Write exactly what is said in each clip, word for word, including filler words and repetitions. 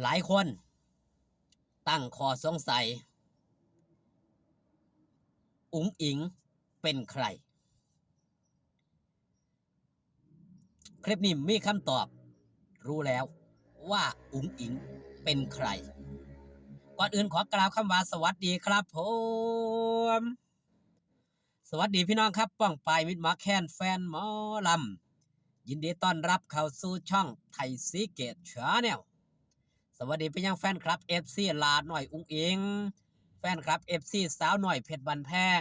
หลายคนตั้งข้อสงสัย อุ๋งอิ๋งเป็นใคร คลิปนี้มีคำตอบ รู้แล้วว่าอุ๋งอิ๋งเป็นใคร ก่อนอื่นขอกล่าวคำว่าสวัสดีครับผม สวัสดีพี่น้องครับ ป้องปายมิตรหมอแคน แฟนหมอลำ ยินดีต้อนรับเข้าสู่ช่องไทยซีเกตชาแนล สวัสดีไปยังแฟนคลับ เอฟซี หลาน้อยอุ๋งอิ๋ง แฟนคลับ เอฟซี สาวน้อยเพชรบ้านแพง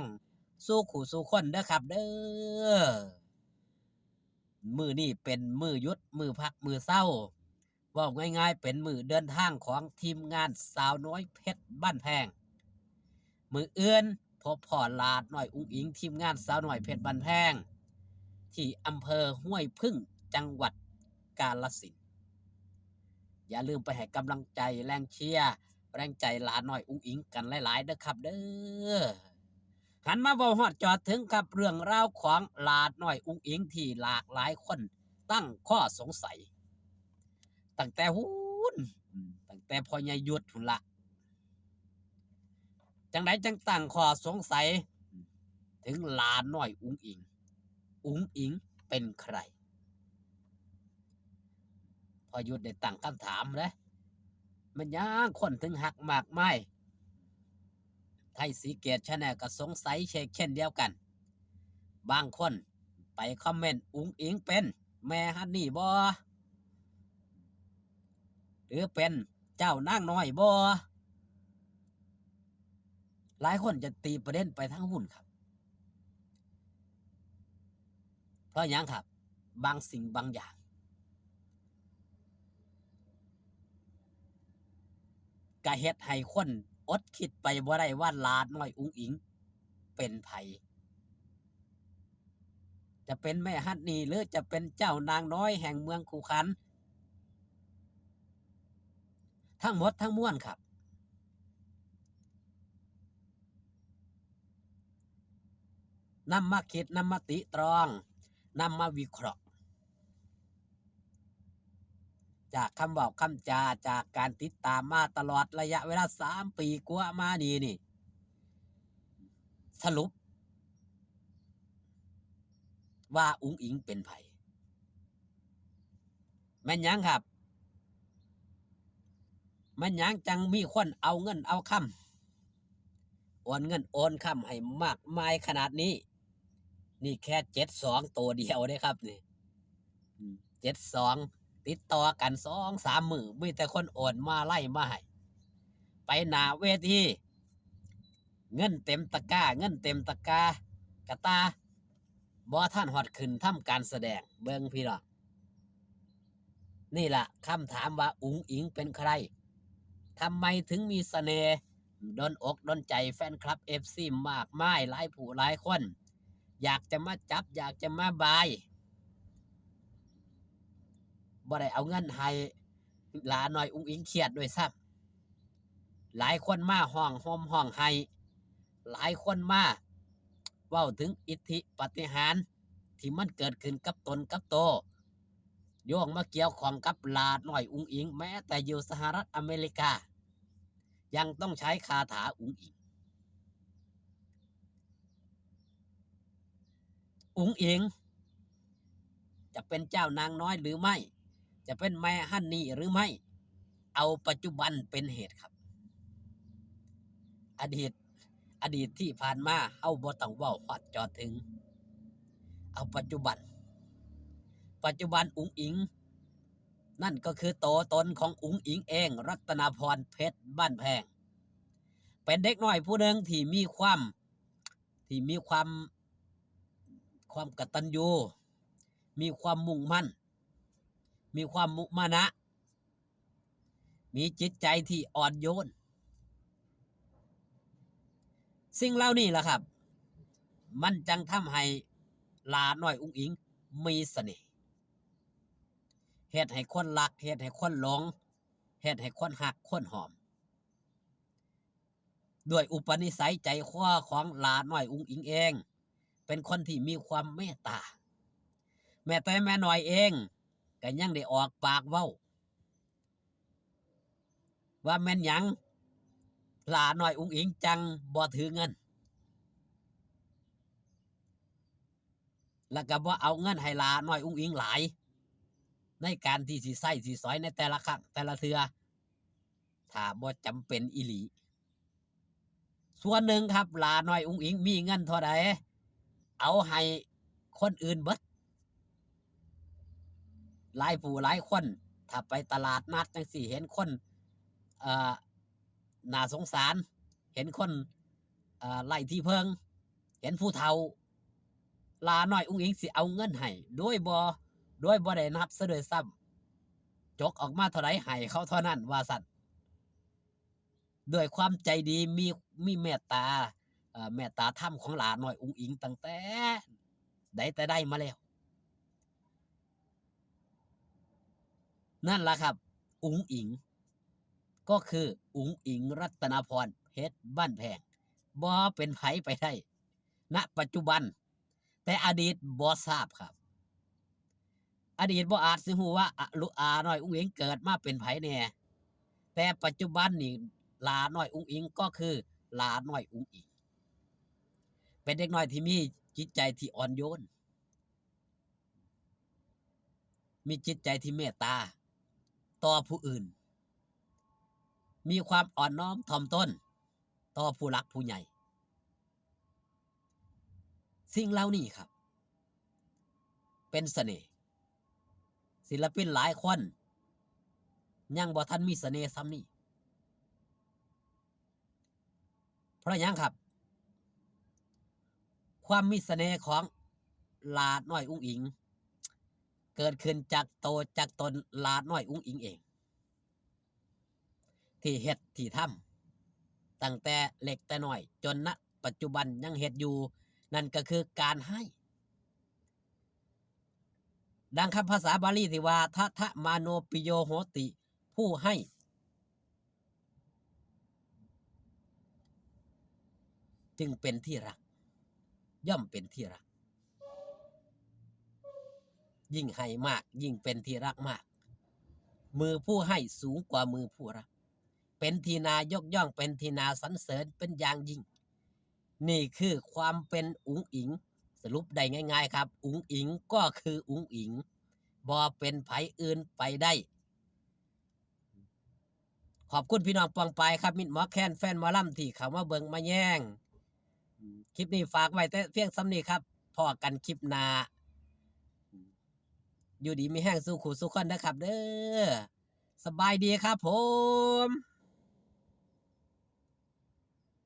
สู่คู่สู่คนเด้อครับเด้อ มื้อนี้เป็นมื้อหยุด มื้อพัก มื้อเซา เว้าง่ายๆ เป็นมื้อเดินทางของทีมงานสาวน้อยเพชรบ้านแพง มื้ออื่นพบพ้อหลาน้อยอุ๋งอิ๋ง ทีมงานสาวน้อยเพชรบ้านแพง ที่อำเภอห้วยผึ้ง จังหวัดกาฬสินธุ์ อย่าลืมไปให้กำลังใจแรงเชียร์ แรงใจหลาน้อยอุ๋งอิ๋งกันหลายๆ เด้อครับเด้อ หันมาเว้าฮอดจอดถึงครับ เรื่องราวของหลาน้อยอุ๋งอิ๋งที่หลากหลายคนตั้งข้อสงสัย ตั้งแต่ฮู้น อืม ตั้งแต่พ่อใหญ่ยุทธพุ้นละ จั่งใดจั่งตั้งข้อสงสัย ถึงหลาน้อยอุ๋งอิ๋ง อุ๋งอิ๋งเป็นใคร พ่อยุทธได้ตั้งคำถามเด้ แม่นหยังคนถึงฮักมากมาย ไทยซีเกตชาแนลก็สงสัยเช่นเดียวกัน บางคนไปคอมเมนต์ อุ๋งอิ๋งเป็นแม่ฮันนี่บ่ หรือเป็นเจ้านางน้อยบ่ หลายคนจะตีประเด็นไปทางพุ้นครับ เพราะหยังครับ บางสิ่งบางอย่าง ก็เฮ็ดให้คนอดคิดไปบ่ได้ว่าหลาน้อยอุ๋งอิ๋งเป็นไผ จะเป็นแม่ฮันนี่ หรือจะเป็นเจ้านางน้อยแห่งเมืองคูขัน ทั้งหมดทั้งมวลครับ นำมาคิด นำมาติตรอง นำมาวิเคราะห์ จากคำเว้าคำจา จากการติดตามมาตลอดระยะเวลาสามปีกว่ามานี่นี่ สรุป ว่าอุ๋งอิ๋งเป็นไผ แม่นหยังครับ แม่นหยังจั่งมีคนเอาเงินเอาคำ โอนเงินโอนคำให้มากมายขนาดนี้ นี่แค่เจ็ดสองตัวเดียวเด้ครับนี่ อืม เจ็ดสอง ติดต่อกันสองสามมื้อ มีแต่คนโอนมาลัยมาให้ ไปหน้าเวที เงินเต็มตะกร้า เงินเต็มตะกร้า กะตา บ่ทันฮอดขึ้นทำการแสดง เบิ่งพี่น้อง นี่ล่ะคำถามว่าอุ๋งอิ๋งเป็นใคร ทำไมถึงมีเสน่ห์ โดนอกโดนใจแฟนคลับ เอฟซี มากมายหลายผู้หลายคน อยากจะมาจับ อยากจะมาบาย บ่ได้เอาเงินให้ หลาน้อยอุ๋งอิ๋งเครียดด้วยซ้ำ หลายคนมาฮ้องห่มฮ้องไห้ หลายคนมาเว้าถึงอิทธิปาฏิหาริย์ที่มันเกิดขึ้นกับตนกับโต โยงมาเกี่ยวข้องกับหลาน้อยอุ๋งอิ๋ง แม้แต่อยู่สหรัฐอเมริกา ยังต้องใช้คาถาอุ๋งอิ๋ง อุ๋งอิ๋ง จะเป็นเจ้านางน้อยหรือไม่ จะเป็นแม่ฮันนี่หรือไม่ เอาปัจจุบันเป็นเหตุครับ อดีต อดีตที่ผ่านมาเฮาบ่ต้องเว้าฮอดจอดถึง เอาปัจจุบัน ปัจจุบันอุ๋งอิ๋ง นั่นก็คือตัวตนของอุ๋งอิ๋งเอง รัตนาพร เพชรบ้านแพง เป็นเด็กน้อยผู้หนึ่งที่มีความ ที่มีความ ความกตัญญู มีความมุ่งมั่น มีความมุมานะ มีจิตใจที่อ่อนโยน สิ่งเหล่านี้ล่ะครับ มันจั่งทำให้หลาน้อยอุ๋งอิ๋งมีเสน่ห์ เฮ็ดให้คนรัก เฮ็ดให้คนหลง เฮ็ดให้คนฮักคนหอม ด้วยอุปนิสัยใจคอของหลาน้อยอุ๋งอิ๋งเอง เป็นคนที่มีความเมตตา แม้แต่แม่น้อยเองก็ยังได้ออกปากเว้า ว่าแม่นหยังหล้าน้อยอุ๋งอิ๋งจั่งบ่ถือเงิน แล้วก็บ่เอาเงินให้หล้าน้อยอุ๋งอิ๋งหลาย ในการที่สิใช้สิสอยในแต่ละครั้งแต่ละเทื่อ ถ้าบ่จำเป็นอีหลี ส่วนหนึ่งครับ หล้าน้อยอุ๋งอิ๋งมีเงินเท่าใด เอาให้คนอื่นเบิด หลายผู้หลายคน ถ้าไปตลาดนัดจั่งซี้ เห็นคน เอ่อ น่าสงสาร เห็นคน เอ่อ ไร้ที่เพิ่ง เห็นผู้เฒ่า หล้าน้อยอุ๋งอิ๋งสิเอาเงินให้ โดยบ่ โดยบ่ได้นับซะด้วยซ้ำ จกออกมาเท่าใดให้เขาเท่านั้น ว่าซั่น ด้วยความใจดี มี มีเมตตา เอ่อ เมตตาธรรมของหล้าน้อยอุ๋งอิ๋งตั้งแต่ใดแต่ใดมาแล้ว นั่นล่ะครับ อุ๋งอิ๋ง ก็คืออุ๋งอิ๋งรัตนพร เพชรบ้านแพง บ่เป็นไผไปได้ ณ ปัจจุบัน แต่อดีตบ่ทราบครับ อดีตบ่อาจสิฮู้ว่า อะ ลุ อาน้อยอุ๋งอิ๋งเกิดมาเป็นไผแน่ แต่ปัจจุบันนี่ หล้าน้อยอุ๋งอิ๋งก็คือหล้าน้อยอุ๋งอิ๋ง เป็นเด็กน้อยที่มีจิตใจที่อ่อนโยน มีจิตใจที่เมตตาต่อผู้อื่น มีความอ่อนน้อมถ่อมตนต่อผู้หลักผู้ใหญ่ สิ่งเหล่านี้ครับ เป็นเสน่ห์ ศิลปินหลายคน ยังบ่ทันมีเสน่ห์ส่ำนี้ เพราะหยังครับ ความมีเสน่ห์ของหล้าน้อยอุ๋งอิ๋ง เกิดขึ้นจากโตจากตนหล้าน้อยอุ๋งอิ๋งเอง ที่เฮ็ดที่ทำ ตั้งแต่เล็กแต่น้อย จน ณ ปัจจุบันยังเฮ็ดอยู่ นั่นก็คือการให้ ดังคำภาษาบาลีที่ว่า ทะทะมาโนปิโยโหติ ผู้ให้ จึงเป็นที่รัก ย่อมเป็นที่รัก ยิ่งให้มาก ยิ่งเป็นที่รักมาก มือผู้ให้สูงกว่ามือผู้รับ เป็นที่น่ายกย่อง เป็นที่น่าสรรเสริญเป็นอย่างยิ่ง นี่คือความเป็นอุ๋งอิ๋ง สรุปได้ง่ายๆครับ อุ๋งอิ๋งก็คืออุ๋งอิ๋ง บ่เป็นไผอื่นไปได้ ขอบคุณพี่น้องปองปายครับ มิตรหมอแคน แฟนหมอลำที่เข้ามาเบิ่งมาแยง คลิปนี้ฝากไว้แต่เพียงส่ำนี้ครับ พ้อกันคลิปหน้า อยู่ดีมีแฮงสู่คู่สู่คนนะครับเด้อ สบายดีครับผม